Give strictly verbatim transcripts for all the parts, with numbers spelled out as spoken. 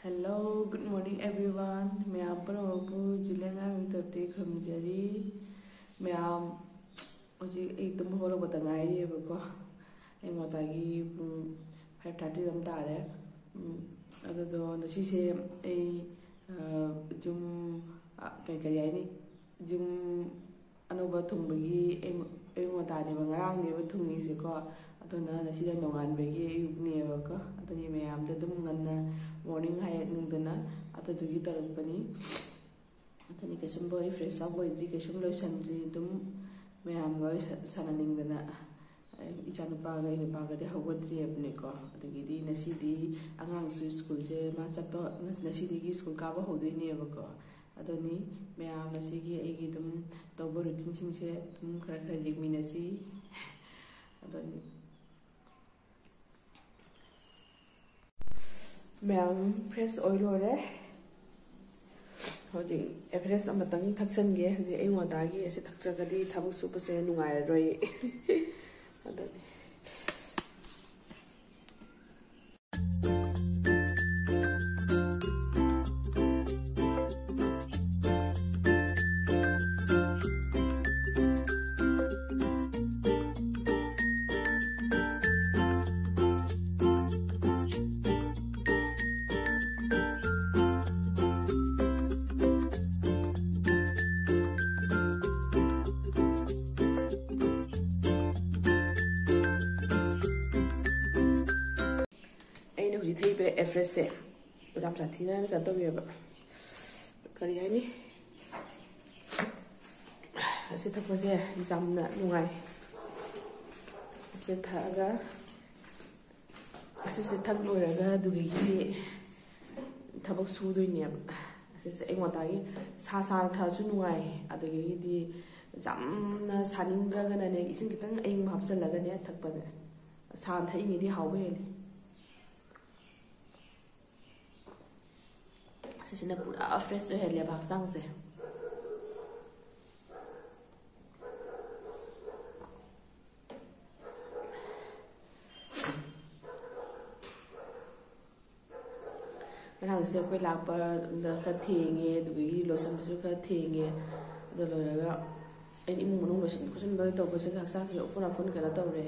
Hello, good morning everyone. ꯃꯌꯥꯝ ꯄꯨꯝꯅꯃꯛꯄꯨ ꯖꯨꯂꯤꯌꯥꯅꯥ ꯃꯤꯇꯣꯞꯇꯒꯤ ꯈꯨꯔꯨꯝꯖꯔꯤ꯫ ꯃꯌꯥꯝ, ꯍꯧꯖꯤꯛ ꯑꯩ ꯇꯨꯝ ꯍꯧꯒꯠꯂꯛꯄꯗ ꯉꯥꯏꯔꯤꯑꯕꯀꯣ꯫ ꯑꯩ ꯉꯇꯥꯒꯤ ꯄꯨꯡ five thirty ꯑꯗꯨꯝ ꯇꯥꯔꯦ꯫ ꯎꯝ, ꯑꯗꯨꯗꯣ ꯉꯁꯤꯁꯦ ꯑꯩ, ꯑ, ꯌꯨꯝ, ꯑ, ꯀꯩ, ꯀꯔꯤ ꯍꯥꯏꯅꯤ? ꯌꯨꯝ ꯑꯅꯧꯕ ꯊꯨꯡꯕꯒꯤ ꯑꯌꯨꯛ, ꯑꯌꯨꯛ ꯉꯟꯇꯥꯅꯦꯕ, ꯉꯔꯥꯡꯅꯦꯕ ꯊꯨꯡꯉꯤꯁꯦꯀꯣ꯫ ꯑꯗꯨꯅ ꯉꯁꯤꯗ ꯅꯣꯡꯉꯥꯟꯕꯒꯤ ꯑꯌꯨꯛꯅꯦꯕꯀꯣ꯫ ꯑꯗꯨꯅꯤ ꯃꯌꯥꯝꯗ ꯑꯗꯨꯝ ꯉꯟꯅ morning ꯍꯥꯏꯅꯤꯡꯗꯅ ꯑꯗꯨꯗꯨꯒꯤ ꯇꯧꯔꯛꯄꯅꯤ꯫ ꯑꯗꯨꯅꯤ ꯀꯩꯁꯨꯝ ꯂꯣꯏ fresh up ꯑꯣꯏꯗ꯭ꯔꯤ, ꯀꯩꯁꯨꯝ ꯂꯣꯏꯁꯟꯗ꯭ꯔꯤ, ꯑꯗꯨꯝ ꯃꯌꯥꯝ ꯂꯣꯏ ꯁꯥ-, ꯁꯥꯟꯅꯅꯤꯡꯗꯅ꯫ ꯏꯆꯥꯅꯨꯄꯥꯒ ꯑꯩ ꯅꯨꯄꯥꯒꯗꯤ ꯍꯧꯒꯠꯇ꯭ꯔꯤꯕꯅꯤꯀꯣ꯫ ꯑꯗꯒꯤꯗꯤ ꯉꯁꯤꯗꯤ ꯑꯉꯥꯡꯁꯨ ꯁ꯭ꯀꯨꯜꯁꯦ ꯃꯥ ꯆꯠꯄ, ꯉꯁꯤꯗꯒꯤ ꯁ꯭ꯀꯨꯜ ꯀꯥꯕ ꯍꯧꯗꯣꯏꯅꯦꯕꯀꯣ꯫ ꯑꯗꯨꯅꯤ ꯃꯌꯥꯝ ꯉꯁꯤꯒꯤ ꯑꯩꯒꯤ ꯑꯗꯨꯝ ꯇꯧꯕ ꯔꯨꯇꯤꯟꯁꯤꯡꯁꯦ ꯑꯗꯨꯝ ꯈꯔ ꯈꯔ ꯌꯦꯡꯃꯤꯟꯅꯁꯤ꯫ ꯑꯗꯨꯅꯤ ꯃꯌꯥꯝ fresh ꯑꯣꯏ ꯂꯣꯏꯔꯦ꯫ ꯍꯧꯖꯤꯛ ꯑꯦꯚꯔꯦꯁ ꯑꯃꯇꯪ ꯊꯛꯆꯟꯒꯦ꯫ ꯍꯧꯖꯤꯛ ꯑꯌꯨꯛ ꯉꯟꯇꯥꯒꯤ ꯑꯁꯤ ꯊꯛꯇ꯭ꯔꯒꯗꯤ ꯊꯕꯛ ꯁꯨꯕꯁꯦ ꯅꯨꯡꯉꯥꯏꯔꯔꯣꯏ꯫ ꯑꯗꯨꯅꯤ꯫ ꯑꯩꯅ ꯍꯧꯖꯤꯛ ꯊꯛꯏꯕ ꯑꯦꯐ꯭ꯔꯦꯁꯁꯦ ꯌꯥꯝ ꯁꯥꯊꯤꯅ ꯀꯩꯅꯣ ꯇꯧꯋꯦꯕ, ꯀꯔꯤ ꯍꯥꯏꯅꯤ, ꯑꯁꯤ ꯊꯛꯄꯁꯦ ꯌꯥꯝꯅ ꯅꯨꯡꯉꯥꯏ꯫ ꯑꯁꯤ ꯊꯛꯑꯒ, ꯑꯁꯤꯁꯦ ꯊꯛ ꯂꯣꯏꯔꯒ ꯑꯗꯨꯗꯒꯤꯗꯤ ꯊꯕꯛ ꯁꯨꯗꯣꯏꯅꯦꯕ꯫ ꯑꯁꯤꯁꯦ ꯑꯌꯨꯛ ꯉꯟꯇꯥꯒꯤ ꯁꯥ ꯁꯥꯅ ꯊꯛꯑꯁꯨ ꯅꯨꯡꯉꯥꯏ, ꯑꯗꯨꯗꯒꯤꯗꯤ ꯌꯥꯝꯅ ꯁꯥꯅꯤꯡꯗ꯭ꯔꯒꯅꯅꯦ, ꯏꯁꯤꯡ ꯈꯤꯇꯪ ꯑꯌꯤꯡꯕ ꯍꯥꯞꯆꯜꯂꯒꯅꯦ ꯊꯛꯄꯁꯦ꯫ ꯁꯥꯅ ꯊꯛꯏꯉꯩꯗꯤ ꯍꯥꯎꯕ ꯍꯦꯜꯂꯤ꯫ ꯑꯁꯤꯁꯤꯅ ꯄꯨꯔꯥ fresh ꯑꯣꯏꯍꯜꯂꯦꯕ ꯍꯛꯆꯥꯡꯁꯦ꯫ ꯁꯦ ꯑꯩꯈꯣꯏ ꯂꯥꯛꯄꯗ ꯈꯔ ꯊꯦꯡꯉꯦ, ꯑꯗꯨꯗꯒꯤ ꯂꯣꯏꯁꯤꯟꯕꯁꯨ ꯈꯔ ꯊꯦꯡꯉꯦ꯫ ꯑꯗꯨ ꯂꯣꯏꯔꯒ ꯑꯩꯅ ꯏꯃꯨꯡ ꯃꯅꯨꯡ ꯂꯣꯏꯁꯤꯟ ꯈꯣꯠꯆꯤꯟꯕ ꯇꯧꯕꯁꯤꯗ ꯍꯛꯆꯥꯡꯁꯦ ꯎꯐꯨꯟ ꯋꯥꯐꯨꯟ ꯀꯩꯅꯣ ꯇꯧꯔꯦ꯫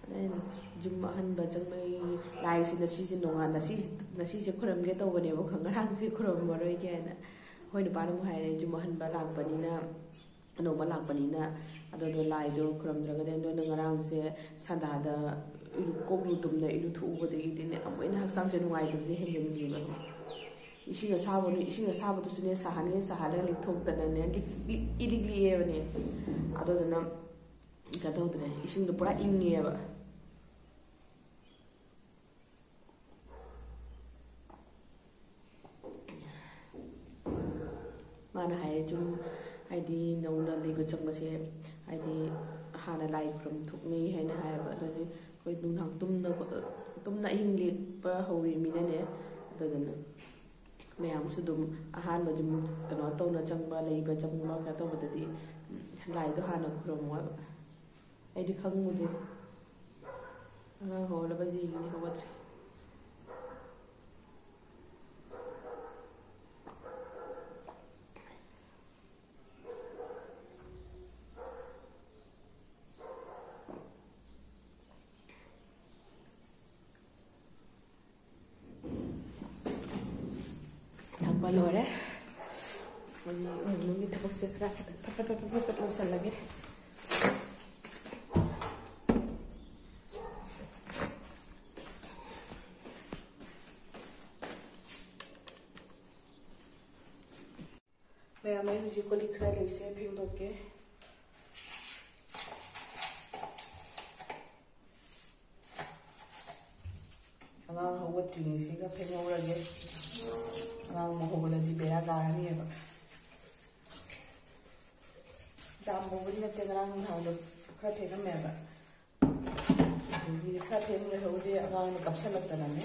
ꯑꯗ ꯑꯩꯅ ꯌꯨꯝ ꯑꯍꯟꯕ ꯆꯪꯕꯒꯤ ꯂꯥꯏꯁꯤ ꯉꯁꯤꯁꯦ ꯅꯣꯡꯉꯥꯟ-, ꯉꯁꯤ-, ꯉꯁꯤꯁꯦ ꯈꯨꯔꯨꯝꯒꯦ ꯇꯧꯕꯅꯦꯕꯀꯣ, ꯉꯔꯥꯡꯁꯦ ꯈꯨꯔꯨꯝꯃꯔꯣꯏꯒꯦ ꯍꯥꯏꯅ꯫ ꯑꯩꯈꯣꯏ ꯅꯨꯄꯥꯅ ꯑꯃꯨꯛ ꯍꯥꯏꯔꯦ, "ꯌꯨꯝ ꯑꯍꯟꯕ ꯂꯥꯛꯄꯅꯤꯅ, ꯑꯅꯧꯕ ꯂꯥꯛꯄꯅꯤꯅ ꯑꯗꯨꯗꯣ ꯂꯥꯏꯗꯣ ꯈꯨꯔꯨꯝꯗ꯭ꯔꯒꯗꯤ ꯅꯣꯏꯅ ꯉꯔꯥꯡꯁꯦ ꯁꯟꯗꯥꯗ ꯏꯔꯨ-, ꯀꯣꯛ ꯂꯨ ꯇꯨꯝꯅ ꯏꯔꯨꯊꯣꯛꯎꯕꯗꯒꯤꯗꯤꯅꯦ ꯑꯃꯨꯛ ꯍꯦꯟꯅ ꯍꯛꯆꯥꯡꯁꯦ ꯅꯨꯡꯉꯥꯏꯇꯕꯁꯦ ꯍꯦꯟꯖꯤꯟꯈꯤꯕ꯫ ꯏꯁꯤꯡ ꯑꯁꯥꯕ, ꯏꯁꯤꯡ ꯑꯁꯥꯕꯗꯨꯁꯨꯅꯦ ꯁꯥꯍꯟꯒꯦ ꯁꯥꯍꯜꯂꯒ ꯂꯤꯛꯊꯣꯛꯇꯅꯅꯦ ꯂꯤꯛ-, ꯂꯤꯛ-, ꯏꯂꯤꯛ ꯂꯤꯛꯑꯦꯕꯅꯦ꯫ ꯑꯗꯨꯗꯨꯅ ꯀꯩꯅꯣ ꯇꯧꯗ꯭ꯔꯦ, ꯏꯁꯤꯡꯗꯣ ꯄꯨꯔꯥ ꯏꯪꯉꯦꯕ꯫ ꯃꯥꯅ ꯍꯥꯏꯔꯦ, ꯁꯨꯝ ꯍꯥꯏꯗꯤ ꯅꯧꯅ ꯂꯩꯕ ꯆꯪꯕꯁꯦ ꯍꯥꯏꯗꯤ ꯍꯥꯟꯅ ꯂꯥꯏ ꯈꯨꯔꯨꯝ ꯊꯣꯛꯅꯩ ꯍꯥꯏꯅ ꯍꯥꯏꯌꯦꯕ꯫ ꯑꯗꯨꯗꯤ ꯑꯩꯈꯣꯏ ꯅꯨꯡꯗꯥꯡ ꯇꯨꯝꯅ ꯈꯣꯠ-, ꯇꯨꯝꯅ ꯑꯍꯤꯡ ꯂꯦꯛꯄ ꯍꯧꯔꯤꯃꯤꯅꯅꯦ, ꯑꯗꯨꯗꯨꯅ ꯃꯌꯥꯝꯁꯨ ꯑꯗꯨꯝ ꯑꯍꯥꯟꯕ ꯑꯗꯨꯝ ꯀꯩꯅꯣ ꯇꯧꯅ ꯆꯪꯕ, ꯂꯩꯕ ꯆꯪꯕ ꯀꯩꯅꯣ ꯇꯧꯕꯗꯗꯤ ꯂꯥꯏꯗꯣ ꯍꯥꯟꯅ ꯈꯨꯔꯨꯝꯃꯣ ꯍꯥꯏꯕ꯫ ꯑꯩꯗꯤ ꯈꯪꯉꯨꯗꯦ꯫ ꯑꯉꯥꯡ ꯍꯧꯒꯠꯂꯕ ꯌꯦꯡꯉꯤꯅꯦ, ꯍꯧꯒꯠꯇ꯭ꯔꯤ꯫ ꯊꯛꯄ ꯂꯣꯏꯔꯦ꯫ ꯍꯧꯖꯤꯛ ꯏꯃꯨꯡ ꯃꯅꯨꯡꯒꯤ ꯊꯕꯛꯁꯦ ꯈꯔ ꯐꯠ ꯐꯠ ꯐꯠ ꯐꯠ ꯐꯠ ꯐꯠ ꯂꯣꯏꯁꯜꯂꯒꯦ꯫ ꯃꯌꯥꯝ, ꯑꯩ ꯍꯧꯖꯤꯛ ꯀꯣꯜ ꯂꯤꯛ ꯈꯔ ꯂꯩꯁꯦ, ꯐꯦꯡꯗꯣꯛꯀꯦ꯫ ꯑꯉꯥꯡ ꯍꯧꯒꯠꯇ꯭ꯔꯤꯉꯩꯁꯤꯒ ꯐꯦꯡꯍꯧꯔꯒꯦ꯫ ꯑꯉꯥꯡ ꯑꯃꯨꯛ ꯍꯧꯒꯠꯂꯗꯤ ꯕꯦꯔꯥ ꯀꯥꯔꯅꯤꯕ꯫ ꯌꯥꯝ ꯍꯧꯕꯗꯤ ꯅꯠꯇꯦ, ꯉꯔꯥꯡ ꯅꯨꯡꯗꯥꯡꯗꯣ ꯈꯔ ꯐꯦꯡꯉꯝꯃꯦꯕ꯫ ꯑꯗꯒꯤ ꯈꯔ ꯐꯦꯡ ꯂꯩꯍꯧꯗꯦ, ꯑꯉꯥꯡꯅ ꯀꯞꯁꯜꯂꯛꯇꯅꯅꯦ꯫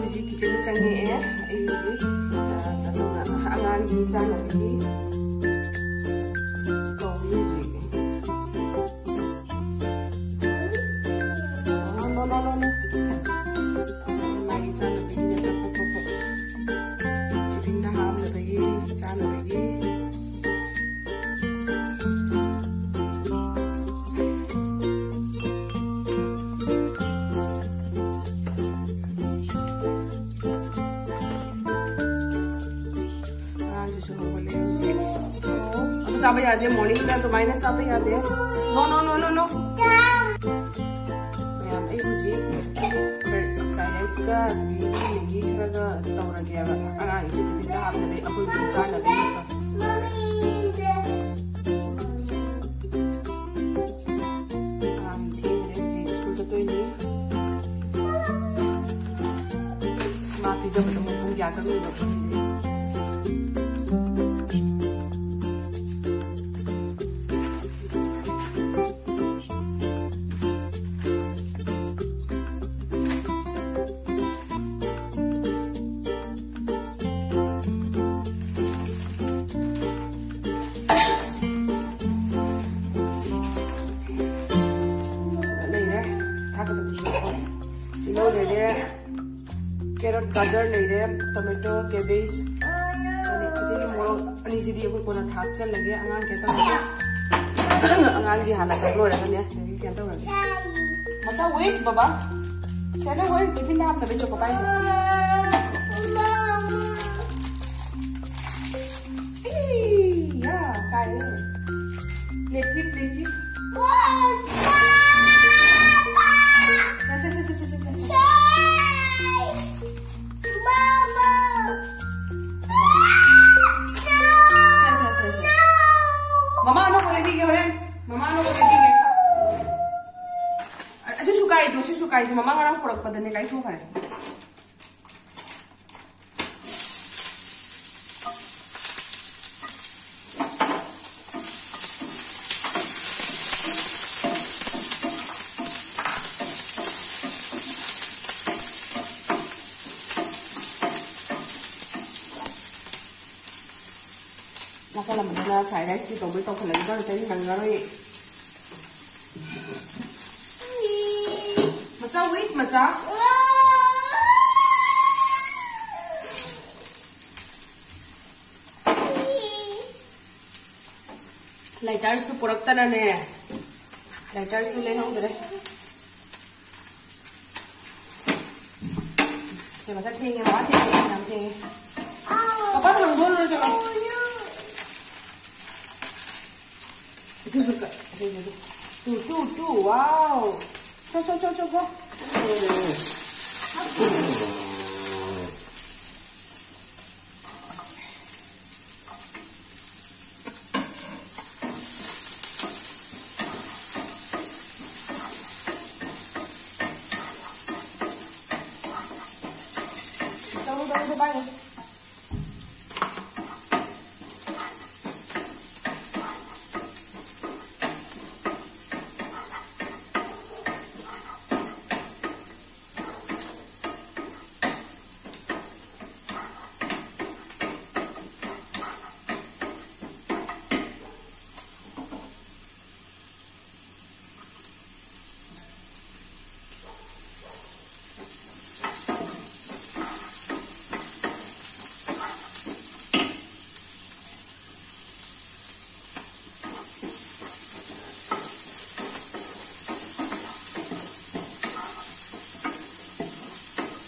ꯍꯧꯖꯤꯛ ꯀꯤꯆꯟꯗ ꯆꯪꯉꯛꯑꯦ꯫ ꯑꯩ ꯍꯧꯖꯤꯛ, ꯑ, ꯀꯩꯅꯣꯗ, ꯑꯉꯥꯡꯒꯤ ꯆꯥꯅꯕꯒꯤ ꯇꯧꯔꯤ ꯍꯧꯖꯤꯛ꯫ No, no, no, no, no. ꯃꯥꯒꯤ ꯆꯥꯅꯕꯒꯤ ꯅꯠꯇ꯭ꯔ ꯄꯣꯠ ꯄꯣꯠ ꯄꯣꯠ꯫ ꯇꯤꯐꯤꯟꯗ ꯍꯥꯞꯅꯕꯒꯤ, ꯆꯥꯅꯕꯒꯤ꯫ ꯑꯉꯥꯡꯁꯤꯁꯨ ꯍꯧꯒꯠꯂꯦ ꯍꯧꯖꯤꯛ꯫ ꯑꯗꯨ ꯆꯥꯕ ꯌꯥꯗꯦ, ꯃꯣꯔꯅꯤꯡꯗ ꯑꯗꯨꯃꯥꯏꯅ ꯆꯥꯕ ꯌꯥꯗꯦ꯫ No, no, no, no, no. ꯃꯌꯥꯝ, ꯑꯩ ꯍꯧꯖꯤꯛ ꯐ꯭ꯔꯥꯏ ꯔꯥꯏꯁꯀ ꯑꯗꯒꯤ ꯃꯦꯒꯤ ꯈꯔꯒ ꯇꯧꯔꯒꯦꯕ꯫ ꯑꯉꯥꯡꯒꯤꯁꯨ ꯇꯤꯐꯤꯟꯗ ꯍꯥꯞꯅꯕꯤ, ꯑꯩꯈꯣꯏꯒꯤ ꯆꯥꯅꯕꯤ꯫ ꯑꯉꯥꯡ ꯊꯦꯡꯈ꯭ꯔꯦ, ꯍꯧꯖꯤꯛ ꯁ꯭ꯀꯨꯜ ꯆꯠꯇꯣꯏꯅꯤ꯫ ꯃꯥ ꯄꯤꯖꯕꯗ ꯃꯣꯏ ꯄꯨꯡ ꯀꯌꯥ ꯆꯪꯗꯣꯏꯅꯣ ꯈꯪꯗꯦ꯫ ꯂꯩꯔꯦ꯫ ꯊꯥꯛꯀꯗꯕꯁꯨ ꯇꯤꯜꯍꯧ ꯂꯩꯔꯦ꯫ ꯀꯦꯔꯣꯠ, ꯒꯥꯖꯔ ꯂꯩꯔꯦ, ꯇꯣꯃꯦꯇꯣ, ꯀꯦꯕꯦꯖ꯫ ꯑꯗꯩ ꯑꯁꯤꯒꯤ ꯃꯣꯔꯣꯛ ꯑꯅꯤꯁꯤꯗꯤ ꯑꯩꯈꯣꯏ ꯀꯣꯟꯅ ꯊꯥꯛꯆꯜꯂꯒꯦ꯫ ꯑꯉꯥꯡ ꯀꯩꯅꯣ ꯇꯧꯔꯒꯦ꯫ ꯑꯉꯥꯡꯒꯤ ꯍꯥꯟꯅ ꯇꯧ ꯂꯣꯏꯔꯒꯅꯦ, ꯑꯗꯒꯤ ꯀꯩꯅꯣ ꯇꯧꯔꯒꯦ꯫ ꯃꯆꯥ, wait, ꯕꯕꯥ꯫ ꯁꯦ, ꯅꯪ ꯍꯣꯔꯦꯟ ꯇꯤꯐꯤꯟꯗ ꯍꯥꯞꯅꯕ ꯆꯣꯀꯣ ꯄꯥꯏꯁꯦ꯫ ꯏꯌꯥ, ꯀꯥꯏꯔꯦ꯫ ꯄ꯭ꯂꯦꯠꯀꯤ, ꯄ꯭ꯂꯦꯠꯀꯤ꯫ ꯁꯦ, ꯁꯦ, ꯁꯦ꯫ ꯁꯦ, ꯁꯦ, ꯁꯦ, ꯁꯦ꯫ ꯃꯃꯥ ꯑꯅꯧꯕ ꯂꯩꯕꯤꯒꯦ ꯍꯣꯔꯦꯟ꯫ ꯃꯃꯥ ꯑꯅꯧꯕ ꯂꯩꯕꯤꯒꯦ꯫ ꯑ-, ꯑꯁꯤꯁꯨ ꯀꯥꯏꯗꯣ, ꯁꯤꯁꯨ ꯀꯥꯏꯗꯣ꯫ ꯃꯃꯥ ꯉꯔꯥꯡ ꯄꯨꯔꯛꯄꯗꯅꯦ ꯀꯥꯏꯊꯣꯛꯈ꯭ꯔꯦ꯫ ꯆꯠꯂꯝꯕꯗꯨꯅ fried rice ꯇꯧꯕꯩ ꯇꯧꯈꯠꯂꯛꯏꯗꯣ ꯅꯠꯇ꯭ꯔꯗꯤ ꯅꯪꯉꯔꯣꯏ꯫ ꯃꯆꯥ, wait, ꯃꯆꯥ꯫ Lighterꯁꯨ ꯄꯨꯔꯛꯇꯅꯅꯦ, lighterꯁꯨ ꯂꯩꯍꯧꯗ꯭ꯔꯦ꯫ ꯁꯦ, ꯃꯊꯛ ꯊꯦꯡꯉꯦ, ꯃꯄꯥ ꯊꯦꯡꯉꯦ, ꯌꯥꯝ ꯊꯦꯡꯉꯦ꯫ ꯄꯄꯥ ꯍꯥꯡꯗꯣꯛꯑꯔꯣꯏ, ꯆꯠꯂꯣ꯫ ꯑꯗꯨꯁꯨ ꯀ-, ꯑꯗꯨꯁꯨ, ꯇꯨ, ꯇꯨ, ꯇꯨ, wow꯫ ꯆꯣ, ꯆꯣ, ꯆꯣ, ꯆꯣ, ꯒꯣ꯫ ꯇꯧꯔꯨ, ꯇꯧꯔꯨ, ꯇꯧꯔꯨ, ꯄꯥꯏꯔꯨ꯫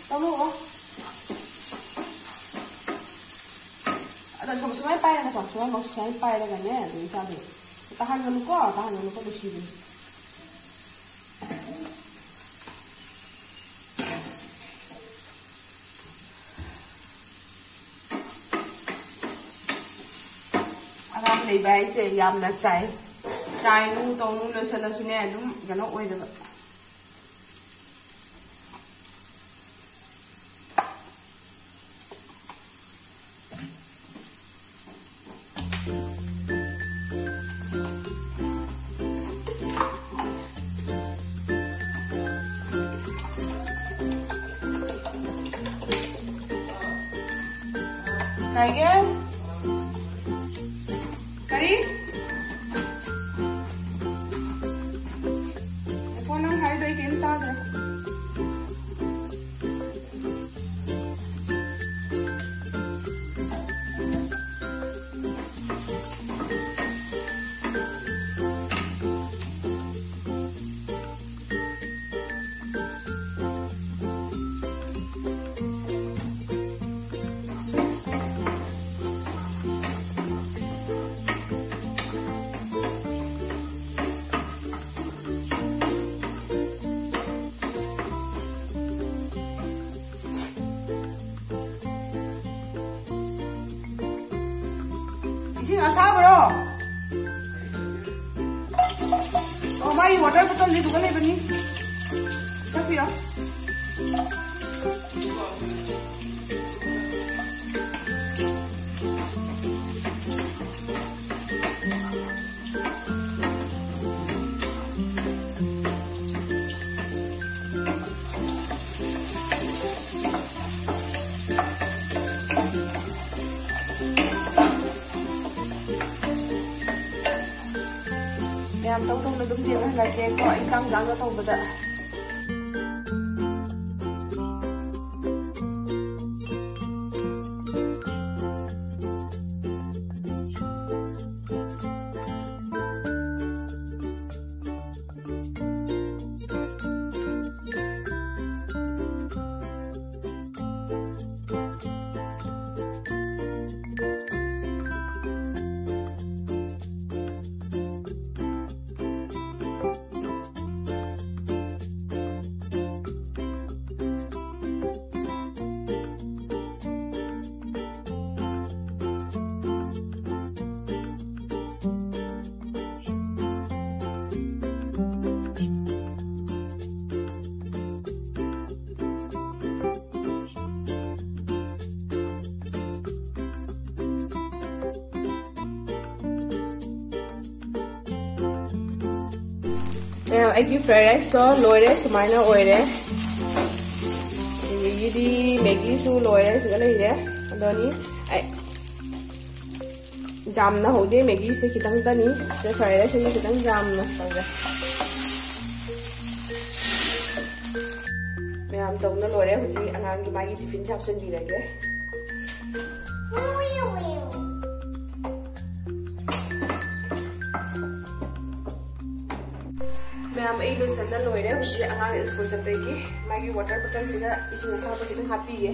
ꯇꯧꯔꯛꯑꯣ꯫ ꯑꯗꯣ ꯁꯨꯝ ꯁꯨꯃꯥꯏꯅ ꯄꯥꯏꯔꯒ ꯆꯥꯎ, ꯁꯨꯃꯥꯏꯅ ꯁꯨꯃꯥꯏꯅ ꯄꯥꯏꯔꯒꯅꯦ ꯑꯗꯨꯝ ꯆꯥꯗꯣꯏ꯫ ꯇꯥꯍꯟꯒꯅꯨꯀꯣ, ꯇꯥꯍꯟꯒꯅꯨꯀꯣ, ꯅꯨꯡꯁꯤꯕꯅꯤ꯫ ꯑꯉꯥꯡ ꯂꯩꯕ ꯍꯥꯏꯁꯦ ꯌꯥꯝꯅ ꯆꯥꯏ꯫ ꯆꯥꯏꯅꯨ ꯇꯧꯅꯨ ꯂꯣꯏꯁꯤꯜꯂꯁꯨꯅꯦ ꯑꯗꯨꯝ ꯀꯩꯅꯣ ꯑꯣꯏꯗꯕ꯫ ꯀꯥꯏꯒꯦ? ꯀꯔꯤ? ꯉꯥꯏꯈꯣ, ꯅꯪ ꯍꯥꯏꯗꯣ ꯑꯩ ꯀꯩꯝ ꯇꯥꯗ꯭ꯔꯦ꯫ ꯏꯁꯤꯡ ꯑꯁꯥꯕꯔꯣ? ꯑꯣ, ꯃꯥꯒꯤ water bottle ꯗꯨꯒ ꯂꯩꯕꯅꯤ꯫ ꯊꯛꯄꯤꯔꯣ꯫ ꯃꯌꯥꯝ ꯇꯧ ꯇꯧꯅ ꯑꯗꯨꯝ ꯌꯦꯡꯍꯜꯂꯒꯦꯀꯣ, ꯑꯩ ꯆꯥꯡ ꯆꯥꯡꯅ ꯇꯧꯕꯗ꯫ ꯑꯦ, ꯑꯩꯒꯤ fried rice ꯇꯣ ꯂꯣꯏꯔꯦ, ꯁꯨꯃꯥꯏꯅ ꯑꯣꯏꯔꯦ꯫ ꯑꯗꯒꯤꯗꯤ Maggi ꯁꯨ ꯂꯣꯏꯔꯦ, ꯁꯤꯗ ꯂꯩꯔꯦ꯫ ꯑꯗꯣꯅꯤ ꯑꯩ ꯌꯥꯝꯅ ꯍꯧꯗꯦ, ꯃꯦꯒꯤꯁꯦ ꯈꯤꯇꯪꯇꯅꯤ꯫ ꯁꯤꯗ ꯐ꯭ꯔꯥꯏ ꯔꯥꯏꯁ ꯑꯅꯤ ꯈꯤꯇꯪ ꯌꯥꯝꯅ ꯇꯧꯒꯦ꯫ ꯃꯌꯥꯝ ꯇꯧꯅ ꯂꯣꯏꯔꯦ꯫ ꯍꯧꯖꯤꯛ ꯑꯉꯥꯡꯒꯤ ꯃꯥꯒꯤ ꯇꯤꯐꯤꯟꯁꯦ ꯍꯥꯞꯆꯤꯟꯕꯤꯔꯒꯦ꯫ ꯃꯌꯥꯝ, ꯑꯩ ꯂꯣꯏꯁꯟꯅ ꯂꯣꯏꯔꯦ꯫ ꯍꯧꯖꯤꯛ ꯑꯉꯥꯡ ꯁ꯭ꯀꯨꯜ ꯆꯠꯄꯒꯤ ꯃꯥꯒꯤ ꯋꯥꯇꯔ ꯕꯣꯇꯜꯁꯤꯗ ꯏꯁꯤꯡ ꯑꯁꯥꯕ ꯈꯤꯇꯪ ꯍꯥꯞꯄꯤꯒꯦ꯫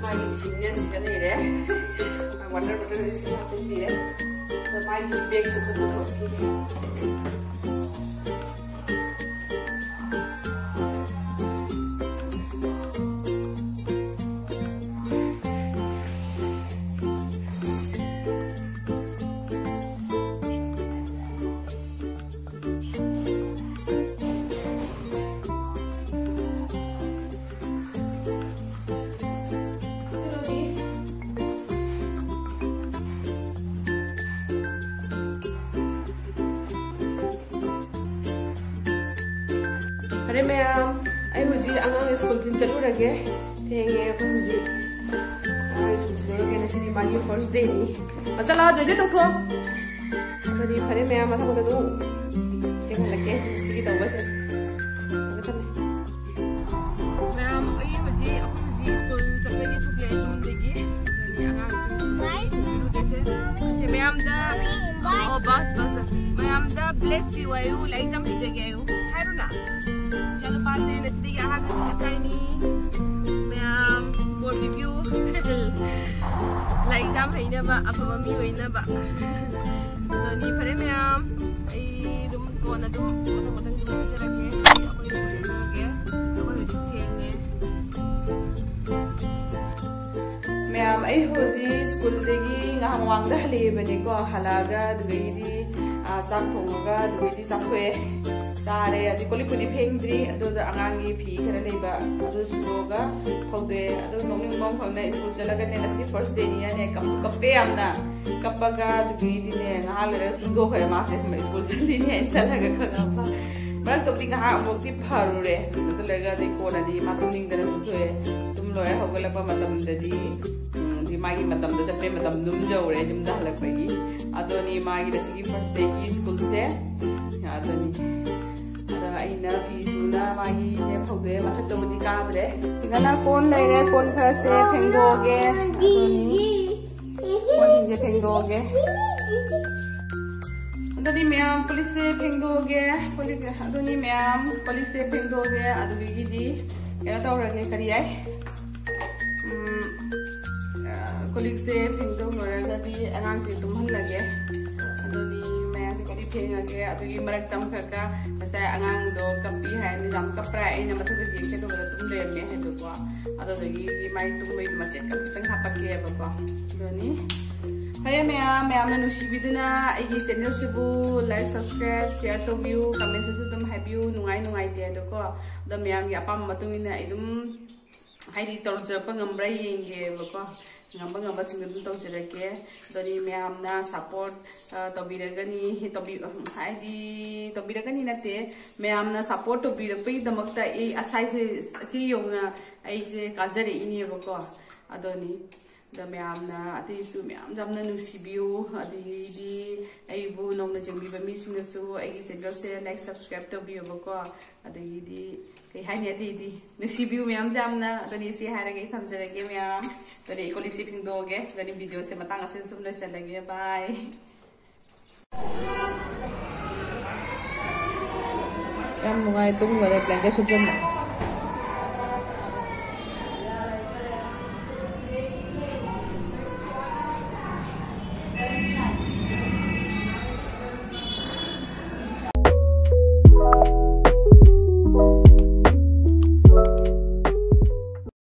ꯃꯥꯒꯤ ꯐꯤꯠꯅꯦꯁ ꯁꯤꯗ ꯂꯩꯔꯦ꯫ ꯋꯥꯇꯔ ꯕꯣꯇꯜ ꯁꯤ ꯍꯥꯞꯆꯤꯟꯕꯤꯔꯦ꯫ ꯑꯗꯣ ꯃꯥꯒꯤ ꯕꯦꯒꯁꯨ ꯄꯨꯊꯣꯛꯄꯤꯔꯦ꯫ ꯐꯔꯦ ꯃꯌꯥꯝ, ꯑꯩ ꯍꯧꯖꯤꯛ ꯑꯉꯥꯡ ꯁ꯭ꯀꯨꯜ ꯊꯤꯟ ꯆꯠꯂꯨꯔꯒꯦ꯫ ꯊꯦꯡꯉꯦ ꯑꯩꯈꯣꯏ ꯍꯧꯖꯤꯛ꯫ ꯑꯉꯥꯡ ꯁ꯭ꯀꯨꯜ ꯊꯤꯜꯂꯨꯔꯒꯦ, ꯉꯁꯤꯗꯤ ꯃꯥꯒꯤ ꯐꯥꯔꯁ ꯗꯦꯅꯤ꯫ ꯃꯆꯥ ꯂꯥꯛꯑꯣ, ꯖꯣꯏꯖꯣꯏ ꯇꯧꯊꯣꯛꯑꯣ꯫ ꯑꯗꯨꯗꯤ ꯐꯔꯦ ꯃꯌꯥꯝ, ꯃꯊꯪꯗ ꯑꯗꯨꯝ ꯆꯦꯟꯍꯜꯂꯛꯀꯦ ꯁꯤꯒꯤ ꯇꯧꯕꯁꯦ꯫ ꯊꯝꯃꯦ, ꯊꯝꯃꯦ꯫ ꯃꯌꯥꯝ, ꯑꯩ ꯍꯧꯖꯤꯛ, ꯑꯩꯈꯣꯏ ꯍꯧꯖꯤꯛ ꯁ꯭ꯀꯨꯜ ꯆꯠꯄꯒꯤ ꯊꯣꯛꯂꯛꯑꯦ ꯌꯨꯝꯗꯒꯤ꯫ ꯑꯗꯨꯅꯤ ꯑꯉꯥꯡꯁꯤꯡ ꯁ꯭ꯀꯨꯜ ꯆꯠꯄꯒꯤ ꯁꯦ ꯃꯌꯥꯝꯗ, ꯑꯣ, ꯕꯁ, ꯕꯁ꯫ ꯃꯌꯥꯝꯗ ꯕ꯭ꯂꯦꯁ ꯄꯤꯌꯨ ꯍꯥꯏꯌꯨ, ꯂꯥꯏꯔꯤꯛ ꯌꯥꯝ ꯍꯩꯖꯒꯦ ꯍꯥꯏꯌꯨ꯫ ꯍꯥꯏꯔꯨꯅ꯫ ꯏꯆꯥꯅꯨꯄꯥꯁꯦ ꯉꯁꯤꯗꯒꯤ ꯑꯍꯥꯟꯕ ꯁ꯭ꯀꯨꯜ ꯀꯥꯏꯅꯤ꯫ ꯃꯌꯥꯝ ꯕꯣꯔ ꯄꯤꯕꯤꯌꯨ꯫ ꯂꯥꯏꯔꯤꯛ ꯌꯥꯝ ꯍꯩꯅꯕ, ꯑꯐꯕ ꯃꯤ ꯑꯣꯏꯅꯕ꯫ ꯑꯗꯣ ꯐꯔꯦ ꯃꯌꯥꯝ, ꯑꯩ ꯑꯗꯨꯝ ꯀꯣꯟꯅ ꯑꯗꯨꯝ ꯃꯊꯪ ꯃꯊꯪ ꯑꯗꯨꯝ ꯄꯤꯖꯔꯛꯀꯦ꯫ ꯑꯩ ꯑꯩꯈꯣꯏ ꯁ꯭ꯀꯨꯜ ꯆꯠꯂꯨꯔꯒꯦ꯫ ꯑꯩꯈꯣꯏ ꯍꯧꯖꯤꯛ ꯊꯦꯡꯉꯦ꯫ ꯃꯌꯥꯝ, ꯑꯩ ꯍꯧꯖꯤꯛ ꯁ꯭ꯀꯨꯜꯗꯒꯤ ꯉꯥꯏꯍꯥꯛ ꯃꯃꯥꯡꯗ ꯍꯜꯂꯛꯑꯦꯕꯅꯦꯀꯣ꯫ ꯍꯜꯂꯛꯑꯒ ꯑꯗꯨꯗꯒꯤꯗꯤ, ꯑꯥ, ꯆꯥꯛ ꯊꯣꯡꯉꯒ ꯑꯗꯨꯗꯒꯤꯗꯤ ꯆꯥꯊꯣꯛꯑꯦ, ꯆꯥꯔꯦ꯫ ꯑꯗꯩ ꯀꯣꯜ ꯂꯤꯛꯄꯨꯗꯤ ꯐꯦꯡꯗ꯭ꯔꯤ, ꯑꯗꯨꯗ ꯑꯉꯥꯡꯒꯤ ꯐꯤ ꯈꯔ ꯂꯩꯕ ꯑꯗꯨ ꯁꯨꯗꯣꯛꯑꯒ ꯐꯧꯗꯣꯛꯑꯦ꯫ ꯑꯗꯨ ꯅꯣꯛꯅꯤꯡꯕ ꯑꯃꯈꯛꯅ, ꯁ꯭ꯀꯨꯜ ꯆꯠꯂꯒꯅꯦ, ꯉꯁꯤ ꯐꯥꯔꯁ ꯗꯦꯅꯤꯅꯅꯦ, ꯀꯞꯁꯨ ꯀꯞꯄꯦ ꯌꯥꯝꯅ꯫ ꯀꯞꯄꯒ ꯑꯗꯨꯗꯒꯤꯗꯤꯅꯦ, ꯉꯥꯏꯍꯥꯛ ꯂꯩꯔꯒ ꯇꯨꯝꯊꯣꯛꯈ꯭ꯔꯦ ꯃꯥꯁꯦ꯫ ꯁ꯭ꯀꯨꯜ ꯆꯠꯂꯤꯅꯦ ꯍꯥꯏꯅ ꯆꯠꯂꯒ ꯈꯪꯉꯕ꯫ ꯃꯔꯛꯇꯕꯨꯗꯤ ꯉꯥꯏꯍꯥꯛ ꯑꯃꯨꯛꯇꯤ ꯐꯔꯨꯔꯦ꯫ ꯑꯗꯨ ꯂꯩꯔꯒ ꯑꯗꯩ ꯀꯣꯟꯅꯗꯤ ꯃꯥ ꯇꯨꯝꯅꯤꯡꯗꯅ ꯇꯨꯝꯊꯣꯛꯑꯦ꯫ ꯇꯨꯝ ꯂꯣꯏꯔ ꯍꯧꯒꯠꯂꯛꯄ ꯃꯇꯝꯗꯗꯤ, ꯎꯝ, ꯗꯤ ꯃꯥꯒꯤ ꯃꯇꯝꯗꯣ, ꯆꯠꯄꯩ ꯃꯇꯝ ꯑꯗꯨꯝ ꯌꯧꯔꯦ ꯌꯨꯝꯗ ꯍꯜꯂꯛꯄꯒꯤ꯫ ꯑꯗꯨꯅꯤ ꯃꯥꯒꯤ ꯉꯁꯤꯒꯤ ꯐꯥꯔꯁ ꯗꯦꯒꯤ ꯁ꯭ꯀꯨꯜꯁꯦ꯫ ꯑꯗꯨꯅꯤ꯫ ꯑꯗ ꯑꯩꯅ ꯐꯤ ꯁꯨꯅ ꯃꯥꯒꯤꯁꯦ ꯐꯧꯗꯣꯛꯑꯦ, ꯃꯊꯛꯇꯕꯨꯗꯤ ꯀꯥꯗ꯭ꯔꯦ꯫ ꯁꯤꯗꯅ ꯀꯣꯟ ꯂꯩꯔꯦ, ꯀꯣꯟ ꯈꯔꯁꯦ ꯐꯦꯡꯗꯣꯛꯑꯒꯦ꯫ ꯑꯗꯨꯅꯤ꯫ ꯀꯣꯟꯁꯤꯡꯁꯦ ꯐꯦꯡꯗꯣꯛꯑꯒꯦ꯫ ꯑꯗꯨꯗꯤ ꯃꯌꯥꯝ, ꯀꯣꯜ ꯂꯤꯛꯁꯦ ꯐꯦꯡꯗꯣꯛꯑꯒꯦ꯫ ꯀꯣꯜ ꯂꯤꯛ, ꯑꯗꯨꯅꯤ ꯃꯌꯥꯝ, ꯀꯣꯜ ꯂꯤꯛꯁꯦ ꯐꯦꯡꯗꯣꯛꯑꯒꯦ꯫ ꯑꯗꯨꯗꯒꯤꯗꯤ ꯀꯩꯅꯣ ꯇꯧꯔꯒꯦ, ꯀꯔꯤ ꯍꯥꯏ? ꯎꯝ, ꯑ, ꯀꯣꯜ ꯂꯤꯛꯁꯦ ꯐꯦꯡꯗꯣꯛ ꯂꯣꯏꯔꯒꯗꯤ ꯑꯉꯥꯡꯁꯦ ꯇꯨꯝꯍꯜꯂꯒꯦ꯫ ꯑꯗꯨꯗꯤ ꯃꯌꯥꯝꯁꯦ ꯀꯣꯜ ꯂꯤꯛ ꯐꯦꯡꯉꯒꯦ꯫ ꯑꯗꯨꯒꯤ ꯃꯔꯛꯇ ꯑꯃꯈꯛꯀ ꯉꯁꯥꯏ ꯑꯉꯥꯡꯗꯣ ꯀꯞꯄꯤ ꯍꯥꯏꯅ, ꯌꯥꯝ ꯀꯞꯄ꯭ꯔꯥ, ꯑꯩꯅ ꯃꯊꯛꯇ ꯌꯦꯡ ꯆꯠꯂꯨꯕꯗ ꯑꯗꯨꯝ ꯂꯩꯔꯝꯃꯦ ꯍꯥꯏꯕꯀꯣ꯫ ꯑꯗꯨꯗꯒꯤ ꯃꯥꯏ ꯇꯨꯝꯕꯩꯗꯣ ꯃꯆꯦꯠ ꯑꯃꯈꯛꯇꯪ ꯍꯥꯄꯛꯀꯦꯕꯀꯣ꯫ ꯑꯗꯨꯅꯤ꯫ ꯐꯔꯦ ꯃꯌꯥꯝ, ꯃꯌꯥꯝꯅ ꯅꯨꯡꯁꯤꯕꯤꯗꯨꯅ ꯑꯩꯒꯤ ꯆꯦꯅꯦꯜꯁꯤꯕꯨ like, subscribe, share ꯇꯧꯕꯤꯌꯨ, ꯀꯃꯦꯟꯁꯤꯁꯨ ꯑꯗꯨꯝ ꯍꯥꯏꯕꯤꯌꯨ, ꯅꯨꯡꯉꯥꯏ ꯅꯨꯡꯉꯥꯏꯇꯦ ꯑꯗꯣꯀꯣ꯫ ꯑꯗꯣ ꯃꯌꯥꯝꯒꯤ ꯑꯄꯥꯝꯕ ꯃꯇꯨꯡ ꯏꯟꯅ ꯑꯩ ꯑꯗꯨꯝ, ꯍꯥꯏꯗꯤ, ꯇꯧꯖꯔꯛꯄ ꯉꯝꯕ꯭ꯔꯥ ꯌꯦꯡꯒꯦꯕꯀꯣ꯫ ꯉꯝꯕ ꯉꯝꯕꯁꯤꯡꯗꯣ ꯑꯗꯨꯝ ꯇꯧꯖꯔꯛꯀꯦ꯫ ꯑꯗꯨꯅꯤ ꯃꯌꯥꯝꯅ support, ꯑ, ꯇꯧꯕꯤꯔꯒꯅꯤ, ꯇꯧꯕꯤ-, ꯍꯥꯏꯗꯤ, ꯇꯧꯕꯤꯔꯒꯅꯤ ꯅꯠꯇꯦ, ꯃꯌꯥꯝꯅ support ꯇꯧꯕꯤꯔꯛꯄꯒꯤꯗꯃꯛꯇ ꯑꯩ ꯑꯁꯥꯏꯁꯦ, ꯑꯁꯤ ꯌꯧꯅ ꯑꯩꯁꯦ ꯀꯥꯖꯔꯛꯏꯅꯦꯕꯀꯣ꯫ ꯑꯗꯨꯅꯤ꯫ ꯑꯗ ꯃꯌꯥꯝꯅ ꯑꯇꯩꯁꯨ ꯃꯌꯥꯝ ꯌꯥꯝꯅ ꯅꯨꯡꯁꯤꯕꯤꯌꯨ, ꯑꯗꯒꯤꯗꯤ ꯑꯩꯕꯨ ꯅꯧꯅ ꯌꯦꯡꯕꯤꯕ ꯃꯤꯁꯤꯡꯅꯁꯨ ꯑꯩꯒꯤ ꯆꯦꯅꯦꯜꯁꯦ like, subscribe ꯇꯧꯕꯤꯌꯣꯕꯀꯣ꯫ ꯑꯗꯒꯤꯗꯤ ꯀꯩ ꯍꯥꯏꯅꯤ, ꯑꯇꯩꯗꯤ ꯅꯨꯡꯁꯤꯕꯤꯌꯨ ꯃꯌꯥꯝ ꯌꯥꯝꯅ꯫ ꯑꯗꯨꯅꯤ ꯁꯤ ꯍꯥꯏꯔꯒ ꯑꯩ ꯊꯝꯖꯔꯒꯦ ꯃꯌꯥꯝ꯫ ꯑꯗꯨꯅꯤ ꯑꯩ ꯀꯣꯜ ꯂꯤꯛꯁꯦ ꯐꯦꯡꯗꯣꯛꯑꯒꯦ꯫ ꯑꯗꯨꯅꯤ video ꯁꯦ ꯃꯇꯥꯡ ꯑꯁꯤꯗ ꯁꯨꯝ ꯂꯣꯏꯁꯤꯜꯂꯒꯦ꯫ Bye꯫ ꯌꯥꯝ ꯅꯨꯡꯉꯥꯏ ꯇꯨꯝꯈꯔꯦ blanket ꯁꯨꯞꯆꯟꯕ꯫